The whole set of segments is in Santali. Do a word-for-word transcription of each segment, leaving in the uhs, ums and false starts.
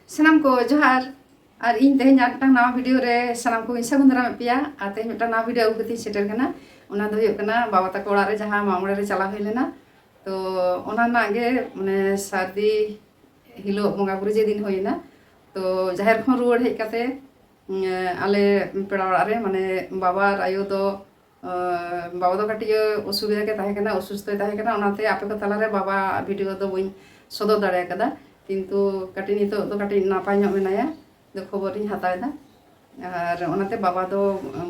ᱥᱟᱱᱟᱢ ᱠᱚ ᱡᱚᱦᱟᱨ᱾ ᱟᱨ ᱤᱧ ᱛᱮᱦᱮᱧ ᱟᱨ ᱢᱤᱫᱴᱟᱝ ᱱᱟᱣᱟ ᱵᱷᱤᱰᱤᱭᱳ ᱨᱮ ᱥᱟᱱᱟᱢ ᱠᱚᱧ ᱥᱟᱹᱜᱩᱱ ᱫᱟᱨᱟᱢᱮᱫ ᱯᱮᱭᱟ᱾ ᱟᱨ ᱛᱮᱦᱮᱧ ᱢᱤᱫᱴᱟᱝ ᱱᱟᱣᱟ ᱵᱷᱤᱰᱤᱭᱳ ᱟᱹᱜᱩ ᱠᱟᱛᱮᱧ ᱥᱮᱴᱮᱨ ᱠᱟᱱᱟ᱾ ᱚᱱᱟ ᱫᱚ ᱦᱩᱭᱩᱜ ᱠᱟᱱᱟ ᱵᱟᱵᱟ ᱛᱟᱠᱚ ᱚᱲᱟᱜ ᱨᱮ ᱡᱟᱦᱟᱸ ᱢᱟᱜ ᱢᱚᱬᱮ ᱨᱮ ᱪᱟᱞᱟᱣ ᱦᱩᱭ ᱞᱮᱱᱟ᱾ ᱛᱚ ᱚᱱᱟ ᱨᱮᱱᱟᱜ ᱜᱮ, ᱢᱟᱱᱮ, ᱥᱟᱹᱨᱫᱤ ᱦᱤᱞᱳᱜ ᱵᱚᱸᱜᱟ ᱵᱩᱨᱩ ᱡᱮᱫᱤᱱ ᱦᱩᱭᱱᱟ, ᱛᱚ ᱡᱟᱦᱮᱨ ᱠᱷᱚᱱ ᱨᱩᱣᱟᱹᱲ ᱦᱮᱡ ᱠᱟᱛᱮ, ᱩᱸ, ᱟᱞᱮ ᱯᱮᱲᱟ ᱚᱲᱟᱜ ᱨᱮ, ᱢᱟᱱᱮ, ᱵᱟᱵᱟ ᱟᱨ ᱟᱭᱳ ᱫᱚ, ᱟᱸ, ᱵᱟᱵᱟ ᱫᱚ ᱠᱟᱹᱴᱤᱡ ᱚᱥᱩᱵᱤᱫᱷᱟ ᱜᱮ ᱛᱟᱦᱮᱸ ᱠᱟᱱᱟ, ᱚᱥᱩᱥᱛᱷᱚᱭ ᱛᱟᱦᱮᱸ ᱠᱟᱱᱟ, ᱚᱱᱟᱛᱮ ᱟᱯᱮ ᱠᱚ ᱛᱟᱞᱟᱨᱮ ᱵᱟᱵᱟ ᱵᱷᱤᱰᱤᱭᱳ ᱫᱚ ᱵᱟᱹᱧ ᱥᱚᱫᱚᱨ ᱫᱟᱲᱮ ᱟᱠᱟᱫᱟ᱾ ᱠᱤᱱᱛᱩ ᱠᱟᱹᱴᱤᱡ ᱱᱤᱛᱚᱜ ᱫᱚ ᱠᱟᱹᱴᱤᱡ ᱱᱟᱯᱟᱭ ᱧᱚᱜ ᱢᱮᱱᱟᱭᱟ, ᱫᱚ ᱠᱷᱚᱵᱚᱨᱤᱧ ᱦᱟᱛᱟᱣ ᱮᱫᱟ᱾ ᱟᱨ ᱚᱱᱟᱛᱮ ᱵᱟᱵᱟ ᱫᱚ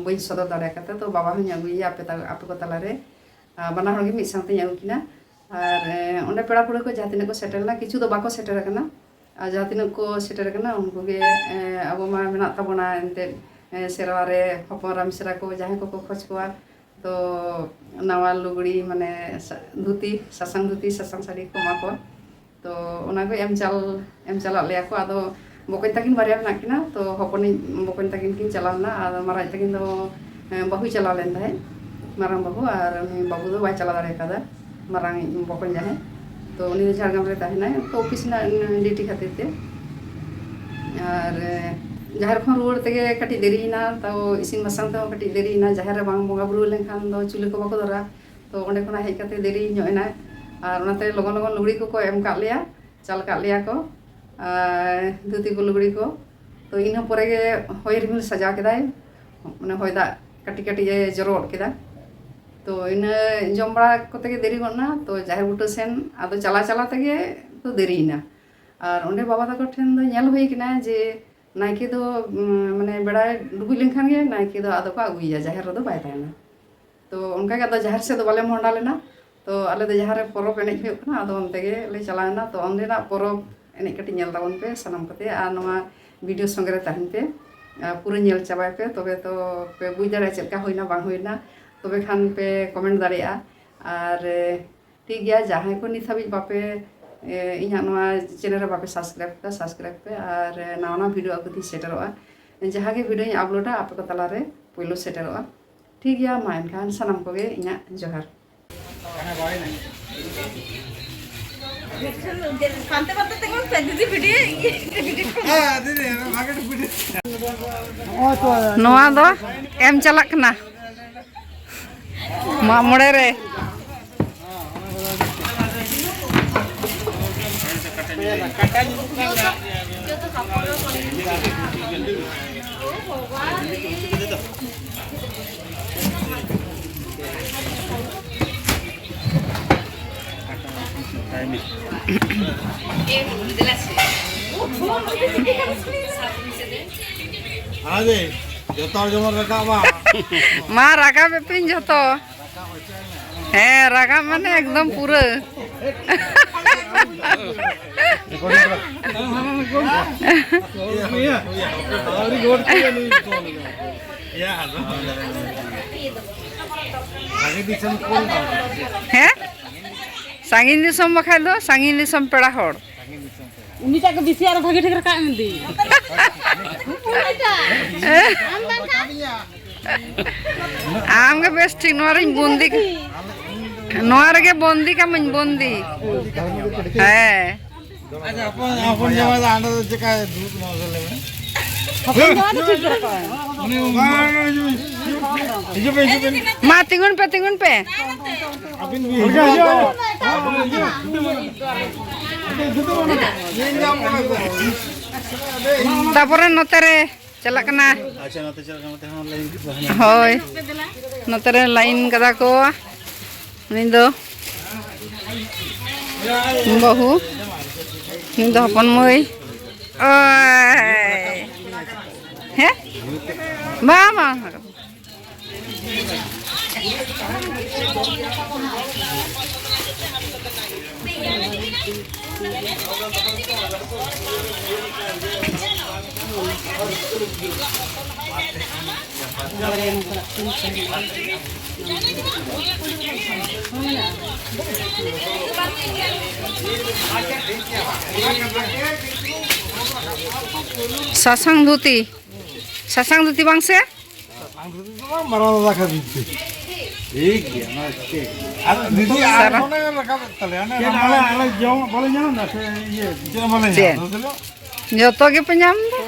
ᱵᱟᱹᱧ ᱥᱚᱫᱚᱨ ᱫᱟᱲᱮ ᱟᱠᱟᱫᱟ, ᱛᱚ ᱵᱟᱵᱟ ᱦᱚᱸᱧ ᱟᱹᱜᱩᱭᱮᱭᱟ ᱟᱯᱮ ᱛᱟ-, ᱟᱯᱮ ᱠᱚ ᱛᱟᱞᱟᱨᱮ᱾ ᱟᱨ ᱵᱟᱱᱟ ᱦᱚᱲ ᱜᱮ ᱢᱤᱫ ᱥᱟᱶᱛᱮᱧ ᱟᱹᱜᱩ ᱠᱤᱱᱟ᱾ ᱟᱨ, ᱮ, ᱚᱸᱰᱮ ᱯᱮᱲᱟ ᱯᱟᱹᱲᱦᱟᱹ ᱠᱚ ᱡᱟᱦᱟᱸ ᱛᱤᱱᱟᱹᱜ ᱠᱚ ᱥᱮᱴᱮᱨ ᱞᱮᱱᱟ, ᱠᱤᱪᱷᱩ ᱫᱚ ᱵᱟᱠᱚ ᱥᱮᱴᱮᱨ ᱟᱠᱟᱱᱟ᱾ ᱟᱨ ᱡᱟᱦᱟᱸ ᱛᱤᱱᱟᱹᱜ ᱠᱚ ᱥᱮᱴᱮᱨ ᱟᱠᱟᱱᱟ, ᱩᱱᱠᱩ ᱜᱮ, ᱮ, ᱟᱵᱚ ᱢᱟ ᱢᱮᱱᱟᱜ ᱛᱟᱵᱚᱱᱟ ᱮᱱᱛᱮᱫ, ᱮ, ᱥᱮᱨᱣᱟ ᱨᱮ ᱦᱚᱯᱚᱱ ᱮᱨᱟ ᱢᱤᱥᱨᱟ ᱠᱚ ᱡᱟᱦᱟᱸᱭ ᱠᱚᱠᱚ ᱠᱷᱚᱡᱽ ᱠᱚᱣᱟ, ᱛᱚ ᱱᱟᱣᱟ ᱞᱩᱜᱽᱲᱤ, ᱢᱟᱱᱮ, ᱥᱟ-, ᱫᱷᱩᱛᱤ, ᱥᱟᱥᱟᱝ ᱫᱷᱩᱛᱤ, ᱥᱟᱥᱟᱝ ᱥᱟᱹᱲᱤ ᱠᱚ ᱮᱢᱟ ᱠᱚᱣᱟ᱾ ᱛᱚ ᱚᱱᱟ ᱠᱚ ᱮᱢ ᱪᱟᱞ-, ᱮᱢ ᱪᱟᱞᱟᱜ ᱞᱮᱭᱟ ᱠᱚ᱾ ᱟᱫᱚ ᱵᱚᱠᱚᱧ ᱛᱟᱹᱠᱤᱱ ᱵᱟᱨᱭᱟ ᱢᱮᱱᱟᱜ ᱠᱤᱱᱟ, ᱛᱚ ᱦᱚᱯᱚᱱᱤᱡ ᱵᱚᱠᱚᱧ ᱛᱟᱹᱠᱤᱱ ᱠᱤᱱ ᱪᱟᱞᱟᱣ ᱞᱮᱱᱟ, ᱟᱨ ᱢᱟᱨᱟᱝᱤᱡ ᱛᱟᱹᱠᱤᱱ ᱫᱚ, ᱮ, ᱵᱟᱹᱦᱩᱭ ᱪᱟᱞᱟᱣ ᱞᱮᱱ ᱛᱟᱦᱮᱸᱫ, ᱢᱟᱨᱟᱝ ᱵᱟᱹᱦᱩ, ᱟᱨ ᱩᱱᱤ ᱵᱟᱹᱵᱩ ᱫᱚ ᱵᱟᱭ ᱪᱟᱞᱟᱣ ᱫᱟᱲᱮ ᱠᱟᱣᱫᱟ, ᱢᱟᱨᱟᱝᱤᱡ ᱵᱚᱠᱚᱧ ᱡᱟᱦᱟᱸᱭ, ᱛᱚ ᱩᱱᱤ ᱫᱚ ᱡᱷᱟᱲᱜᱨᱟᱢ ᱨᱮ ᱛᱟᱦᱮᱱᱟᱭ, ᱛᱚ ᱚᱯᱷᱤᱥ ᱨᱮᱱᱟᱜ ᱰᱤᱭᱩᱴᱤ ᱠᱷᱟᱹᱛᱤᱨ ᱛᱮ᱾ ᱟᱨ, ᱮ, ᱡᱟᱦᱮᱨ ᱠᱷᱚᱱ ᱨᱩᱣᱟᱹᱲ ᱛᱮᱜᱮ ᱠᱟᱹᱴᱤᱡ ᱫᱮᱨᱤᱭᱮᱱᱟ, ᱛᱚ ᱤᱥᱤᱱ ᱵᱟᱥᱟᱝ ᱛᱮᱦᱚᱸ ᱠᱟᱹᱴᱤᱡ ᱫᱮᱨᱤᱭᱮᱱᱟ, ᱡᱟᱦᱮᱨ ᱨᱮ ᱵᱟᱝ ᱵᱚᱸᱜᱟ ᱵᱩᱨᱩ ᱞᱮᱱᱠᱷᱟᱱ ᱫᱚ ᱪᱩᱞᱦᱟᱹ ᱠᱚ ᱵᱟᱠᱚ ᱫᱷᱚᱨᱟ᱾ ᱛᱚ ᱚᱸᱰᱮ ᱠᱷᱚᱱᱟᱜ ᱦᱮᱡ ᱠᱟᱛᱮ ᱫᱮᱨᱤ ᱧᱚᱜ ᱮᱱᱟ, ᱟᱨ ᱚᱱᱟᱛᱮ ᱞᱚᱜᱚᱱ ᱞᱚᱜᱚᱱ ᱞᱩᱜᱽᱲᱤ ᱠᱚᱠᱚ ᱮᱢ ᱠᱟᱜ ᱞᱮᱭᱟ, ᱪᱟᱞ ᱠᱟᱜ ᱞᱮᱭᱟ ᱠᱚ, ᱟᱨ ᱫᱷᱩᱛᱤ ᱠᱚ, ᱞᱩᱜᱽᱲᱤ ᱠᱚ᱾ ᱛᱚ ᱤᱱᱟᱹ ᱯᱚᱨᱮ ᱜᱮ ᱦᱚᱭ ᱨᱤᱢᱤᱞ ᱥᱟᱡᱟᱣ ᱠᱮᱫᱟᱭ, ᱢᱟᱱᱮ ᱦᱚᱭ ᱫᱟᱜ ᱠᱟᱹᱴᱤᱡ ᱠᱟᱹᱴᱤᱡ ᱮ ᱡᱚᱨᱚ ᱜᱚᱫ ᱠᱮᱫᱟ᱾ ᱛᱚ ᱤᱱᱟᱹ ᱡᱚᱢ ᱵᱟᱲᱟ ᱠᱚᱛᱮ ᱜᱮ ᱫᱮᱨᱤ ᱜᱚᱫ ᱮᱱᱟ᱾ ᱛᱚ ᱡᱟᱦᱮᱨ ᱵᱩᱴᱟᱹ ᱥᱮᱱ ᱟᱫᱚ ᱪᱟᱞᱟᱣ ᱪᱟᱞᱟᱣ ᱛᱮᱜᱮ ᱛᱚ ᱫᱮᱨᱤᱭᱮᱱᱟ᱾ ᱟᱨ ᱚᱸᱰᱮ ᱵᱟᱵᱟ ᱛᱟᱠᱚ ᱴᱷᱮᱱ ᱫᱚ ᱧᱮᱞ ᱦᱩᱭ ᱠᱟᱱᱟ ᱡᱮ ᱱᱟᱭᱠᱮ ᱫᱚ, ᱩᱢ, ᱢᱟᱱᱮ ᱵᱮᱲᱟᱭ ᱰᱩᱵᱩᱡ ᱞᱮᱱᱠᱷᱟᱱ ᱜᱮ ᱱᱟᱭᱠᱮ ᱫᱚ ᱟᱫᱚ ᱠᱚ ᱟᱹᱜᱩᱭᱮᱭᱟ, ᱡᱟᱦᱮᱨ ᱨᱮᱫᱚ ᱵᱟᱭ ᱛᱟᱦᱮᱱᱟ᱾ ᱛᱚ ᱚᱱᱠᱟ ᱜᱮ ᱟᱫᱚ ᱡᱟᱦᱮᱨ ᱥᱮᱫ ᱫᱚ ᱵᱟᱞᱮ ᱢᱚᱦᱰᱟ ᱞᱮᱱᱟ᱾ ᱛᱚ ᱟᱞᱮ ᱫᱚ ᱡᱟᱦᱟᱸ ᱨᱮ ᱯᱚᱨᱚᱵᱽ ᱮᱱᱮᱡ ᱦᱩᱭᱩᱜ ᱠᱟᱱᱟ, ᱟᱫᱚ ᱚᱱᱛᱮ ᱜᱮ ᱞᱮ ᱪᱟᱞᱟᱣ ᱮᱱᱟ᱾ ᱛᱚ ᱚᱸᱰᱮᱱᱟᱜ ᱯᱚᱨᱚᱵᱽ ᱮᱱᱮᱡ ᱠᱟᱹᱴᱤᱡ ᱧᱮᱞ ᱛᱟᱵᱚᱱ ᱯᱮ ᱥᱟᱱᱟᱢ ᱠᱚᱛᱮ, ᱟᱨ ᱱᱚᱣᱟ ᱵᱷᱤᱰᱤᱭᱳ ᱥᱚᱸᱜᱮ ᱨᱮ ᱛᱟᱦᱮᱱ ᱯᱮ, ᱟᱨ ᱯᱩᱨᱟᱹ ᱧᱮᱞ ᱪᱟᱵᱟᱭ ᱯᱮ, ᱛᱚᱵᱮ ᱛᱚ ᱯᱮ ᱵᱩᱡᱽ ᱫᱟᱲᱮᱭᱟᱜᱼᱟ ᱪᱮᱫ ᱞᱮᱠᱟ ᱦᱩᱭᱱᱟ ᱵᱟᱝ ᱦᱩᱭᱱᱟ, ᱛᱚᱵᱮ ᱠᱷᱟᱱ ᱯᱮ ᱠᱚᱢᱮᱱᱴ ᱫᱟᱲᱮᱭᱟᱜᱼᱟ᱾ ᱟᱨ, ᱮ, ᱴᱷᱤᱠ ᱜᱮᱭᱟ, ᱡᱟᱦᱟᱸᱭ ᱠᱚ ᱱᱤᱛ ᱦᱟᱹᱵᱤᱡ ᱵᱟᱯᱮ, ᱮ, ᱤᱧᱟᱹᱜ ᱱᱚᱣᱟ ᱪᱮᱱᱮᱞ ᱨᱮ ᱵᱟᱯᱮ ᱥᱟᱵᱥᱠᱨᱟᱭᱤᱵ ᱠᱟᱫᱟ, ᱥᱟᱵᱥᱠᱨᱟᱭᱤᱵ ᱯᱮ, ᱟᱨ, ᱮ, ᱱᱟᱣᱟ ᱱᱟᱣᱟ ᱵᱷᱤᱰᱤᱭᱳ ᱟᱹᱜᱩ ᱛᱤᱧ ᱥᱮᱴᱮᱨᱚᱜᱼᱟ᱾ ᱡᱟᱦᱟᱸ ᱜᱮ ᱵᱷᱤᱰᱤᱭᱳᱧ ᱟᱯᱞᱳᱰᱟ, ᱟᱯᱮ ᱠᱚ ᱛᱟᱞᱟᱨᱮ ᱯᱳᱭᱞᱳ ᱥᱮᱴᱮᱨᱚᱜᱼᱟ᱾ ᱴᱷᱤᱠ ᱜᱮᱭᱟ, ᱢᱟ ᱮᱱᱠᱷᱟᱱ ᱥᱟᱱᱟᱢ ᱠᱚᱜᱮ ᱤᱧᱟᱹᱜ ᱡᱚᱦᱟᱨ᱾ ᱯᱟᱱᱛᱮ ᱯᱟᱱᱛᱮ ᱛᱤᱸᱜᱩᱱ ᱱᱚᱣᱟ ᱫᱚ ᱮᱢ ᱪᱟᱞᱟᱜ ᱠᱟᱱᱟ ᱢᱟᱜ ᱢᱚᱬᱮ ᱨᱮ᱾ ᱟᱫᱮ, ᱡᱚᱛᱚ ᱦᱚᱲ ᱡᱮᱢᱚᱱ ᱨᱟᱠᱟᱵ ᱢᱟ᱾ ᱢᱟ, ᱨᱟᱠᱟᱵ ᱮᱯᱮᱧ ᱡᱷᱚᱛᱚ᱾ ᱦᱮᱸ, ᱨᱟᱠᱟᱵ ᱢᱟᱱᱮ ᱮᱠᱫᱚᱢ ᱯᱩᱨᱟᱹ᱾ ᱟᱹᱣᱨᱤ ᱜᱚᱰ ᱠᱮᱫᱟ ᱱᱩᱭ ᱫᱚ᱾ ᱵᱷᱟᱜᱮ ᱫᱤᱥᱚᱢ ᱠᱚᱞ ᱵᱟᱝ᱾ ᱦᱮᱸ? ᱥᱟᱺᱜᱤᱧ ᱫᱤᱥᱚᱢ ᱵᱟᱠᱷᱟᱡ ᱫᱚ ᱥᱟᱺᱜᱤᱧ ᱫᱤᱥᱚᱢ ᱯᱮᱲᱟ ᱦᱚᱲ᱾ ᱩᱱᱤᱴᱟᱜ ᱜᱮ ᱵᱮᱥᱤ ᱟᱨᱚ ᱵᱷᱟᱜᱮ ᱴᱷᱤᱠ ᱨᱟᱠᱟᱵ ᱮᱱ ᱫᱤ᱾ ᱟᱢ ᱜᱮ ᱵᱮᱥ ᱴᱷᱤᱠ ᱱᱚᱣᱟ ᱨᱤᱧ ᱵᱚᱱᱫᱤ᱾ ᱱᱚᱣᱟ ᱨᱮᱜᱮ ᱵᱚᱱᱫᱤ ᱠᱟᱢᱟᱹᱧ, ᱵᱚᱱᱫᱤ᱾ ᱦᱮᱸ᱾ ᱟᱪᱪᱷᱟ, ᱦᱚᱯᱚᱱ, ᱦᱚᱯᱚᱱ ᱡᱟᱶᱟᱭ ᱫᱚ ᱦᱟᱸᱰᱮ ᱫᱚ ᱪᱮᱠᱟ ᱫᱩᱲᱩᱵ ᱱᱚᱣᱟ ᱫᱚ ᱞᱟᱹᱭ ᱢᱮ? ᱦᱚᱯᱚᱱ ᱡᱟᱶᱟᱭ ᱫᱚ ᱴᱷᱤᱠ ᱜᱮ ᱨᱟᱠᱟᱵ ᱟᱭ᱾ ᱩᱱᱤ ᱵᱟᱝ, ᱦᱤᱡᱩᱜ ᱯᱮ, ᱦᱤᱡᱩᱜ ᱯᱮ᱾ ᱢᱟ, ᱛᱤᱸᱜᱩᱱ ᱯᱮ, ᱛᱤᱸᱜᱩᱱ ᱯᱮ᱾ ᱟᱹᱵᱤᱱ ᱵᱤᱱ ᱦᱤᱡᱩᱜ ᱯᱮ᱾ ᱧᱮᱞ ᱧᱟᱢ ᱠᱟᱱᱟ ᱠᱚ᱾ ᱛᱟᱯᱚᱨᱮ ᱱᱚᱛᱮ ᱨᱮ ᱪᱟᱞᱟᱜ ᱠᱟᱱᱟ᱾ ᱟᱪᱪᱷᱟ, ᱱᱚᱛᱮ ᱪᱟᱞᱟᱜ ᱠᱟᱱᱟ, ᱱᱚᱛᱮ ᱦᱚᱸ ᱞᱟᱭᱤᱱ ᱠᱚ ᱦᱮᱱᱟᱜᱼᱟ᱾ ᱦᱳᱭ, ᱱᱚᱛᱮ ᱨᱮ ᱞᱟᱭᱤᱱ ᱠᱟᱫᱟ ᱠᱚ᱾ ᱩᱱᱤ ᱫᱚ ᱵᱟᱹᱦᱩ, ᱩᱱᱤ ᱫᱚ ᱦᱚᱯᱚᱱ ᱢᱟᱹᱭ᱾ ᱳᱭ᱾ ᱦᱮᱸ? ᱵᱟᱝ, ᱵᱟᱝ᱾ ᱥᱟᱥᱟᱝ ᱫᱷᱩᱛᱤ, ᱥᱟᱥᱟᱝ ᱫᱷᱩᱛᱤ ᱵᱟᱝ ᱥᱮ? ᱥᱟᱥᱟᱝ ᱫᱷᱩᱛᱤ ᱫᱚ ᱵᱟᱝ, ᱢᱟᱨᱟᱝ ᱫᱟᱫᱟ ᱠᱷᱟᱹᱛᱤᱨ ᱛᱮ᱾ ᱴᱷᱤᱠ ᱜᱮᱭᱟ, ᱚᱱᱟ ᱪᱮᱫ? ᱟᱨ ᱫᱤᱫᱤ, ᱟᱨ ᱥᱟᱨᱟ᱾ ᱯᱷᱳᱱᱮ ᱨᱟᱠᱟᱵᱮᱫ ᱛᱟᱞᱮᱭᱟ, ᱚᱱᱮ ᱪᱮᱫ ᱨᱟᱢᱟ ᱟᱞᱮ, ᱟᱞᱮ ᱡᱚᱢ ᱵᱟᱞᱮ ᱧᱟᱢ ᱮᱫᱟ ᱥᱮ ᱤᱭᱟᱹ? ᱪᱮᱫ ᱦᱚᱸ ᱵᱟᱞᱮ ᱧᱟᱢ ᱪᱮᱫ? ᱮᱫᱟ, ᱵᱩᱡᱷᱟᱹᱣ? ᱡᱚᱛᱚ ᱜᱮᱯᱮ ᱧᱟᱢ ᱮᱫᱟ᱾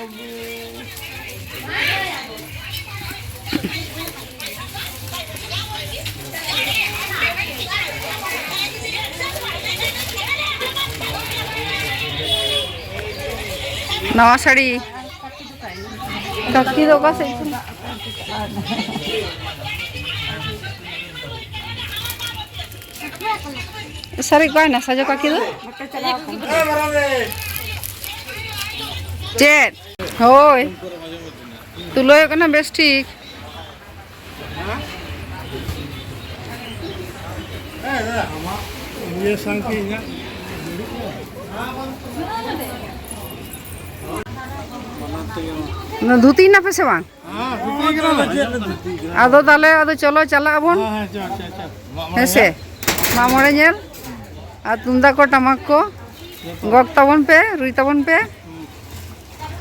ᱱᱟᱣᱟ ᱥᱟᱹᱲᱤ᱾ ᱠᱟᱹᱠᱤ ᱫᱚ ᱚᱠᱟ ᱥᱮᱫ ᱪᱚ? ᱥᱟᱹᱨᱤ ᱚᱠᱟᱭᱮᱱᱟ ᱥᱟᱡᱚ ᱠᱟᱹᱠᱤ ᱫᱚ? ᱪᱮᱫ? ᱦᱳᱭ᱾ ᱛᱩᱞᱟᱹᱣ ᱦᱩᱭᱩᱜ ᱠᱟᱱᱟ ᱵᱮᱥ ᱴᱷᱤᱠ᱾ ᱤᱭᱟᱹ ᱥᱟᱶ ᱜᱮ ᱤᱧᱟᱹᱜ ᱚᱱᱟ ᱫᱷᱩᱛᱤᱭᱮᱱᱟ ᱯᱮ ᱥᱮ ᱵᱟᱝ? ᱦᱮᱸ, ᱫᱷᱩᱛᱤ ᱠᱟᱱᱟ ᱞᱮ᱾ ᱟᱫᱚ ᱛᱟᱦᱞᱮ ᱟᱫᱚ ᱪᱚᱞᱚ ᱪᱟᱞᱟᱜ ᱟᱵᱚᱱ᱾ ᱦᱮᱸ, ᱦᱮᱸ, ᱪᱚ, ᱪᱚ, ᱪᱚ᱾ ᱢᱟᱜ ᱢᱚᱬᱮ ᱦᱮᱸ ᱥᱮ? ᱧᱮᱞ᱾ ᱢᱟᱜ ᱢᱚᱬᱮ ᱧᱮᱞ᱾ ᱟᱨ ᱛᱩᱢᱫᱟᱜ ᱠᱚ ᱴᱟᱢᱟᱠ ᱠᱚ ᱡᱚᱛᱚ᱾ ᱜᱚᱜ ᱛᱟᱵᱚᱱ ᱯᱮ, ᱨᱩᱭ ᱛᱟᱵᱚᱱ ᱯᱮ᱾ ᱦᱩᱸ᱾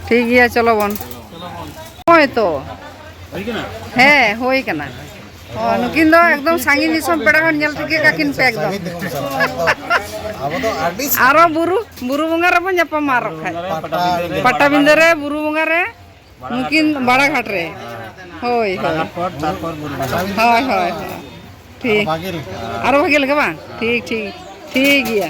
ᱴᱷᱤᱠ ᱜᱮᱭᱟ, ᱪᱚᱞᱚ ᱵᱚᱱ᱾ ᱪᱚᱞᱚ ᱵᱚᱱ᱾ ᱱᱚᱜᱼᱚᱭ ᱛᱚ᱾ ᱦᱩᱭ ᱠᱟᱱᱟ? ᱦᱮᱸ, ᱦᱩᱭ ᱠᱟᱱᱟ᱾ ᱚ, ᱱᱩᱠᱤᱱ ᱫᱚ ᱮᱠᱫᱚᱢ ᱥᱟᱺᱜᱤᱧ ᱫᱤᱥᱚᱢ ᱯᱮᱲᱟ ᱦᱚᱲ ᱧᱮᱞ ᱴᱷᱤᱠ ᱠᱟᱠᱤᱱ ᱯᱮ ᱮᱠᱫᱚᱢ᱾ ᱥᱟᱺᱜᱤᱧ ᱫᱤᱥᱚᱢ ᱥᱟᱞᱟᱜ ᱟᱵᱚ ᱫᱚ ᱟᱹᱰᱤ ᱟᱨᱚ ᱵᱩᱨᱩ, ᱵᱩᱨᱩ ᱵᱚᱸᱜᱟ ᱨᱮᱵᱚᱱ ᱧᱟᱯᱟᱢᱟ ᱟᱨᱚ ᱠᱷᱟᱡ᱾ ᱯᱟᱴᱟ-, ᱯᱟᱴᱟᱵᱤᱸᱫᱟᱹ ᱨᱮ, ᱵᱩᱨᱩ ᱵᱚᱸᱜᱟ ᱨᱮ, ᱱᱩᱠᱤᱱ ᱵᱟᱲᱟᱜᱷᱟᱴ ᱨᱮ᱾ ᱦᱳᱭ, ᱦᱳᱭ᱾ ᱯᱚᱨ, ᱛᱟᱨᱯᱚᱨ ᱵᱩᱨᱩ ᱵᱚᱸᱜᱟ᱾ ᱦᱳᱭ, ᱦᱳᱭ, ᱦᱳᱭ᱾ ᱴᱷᱤᱠ᱾ ᱟᱨᱚ ᱵᱷᱟᱜᱮ ᱞᱮᱠᱟ᱾ ᱟᱨᱚ ᱵᱷᱟᱜᱮ ᱞᱮᱠᱟ ᱵᱟᱝ? ᱴᱷᱤᱠ, ᱴᱷᱤᱠ᱾ ᱴᱷᱤᱠ ᱜᱮᱭᱟ᱾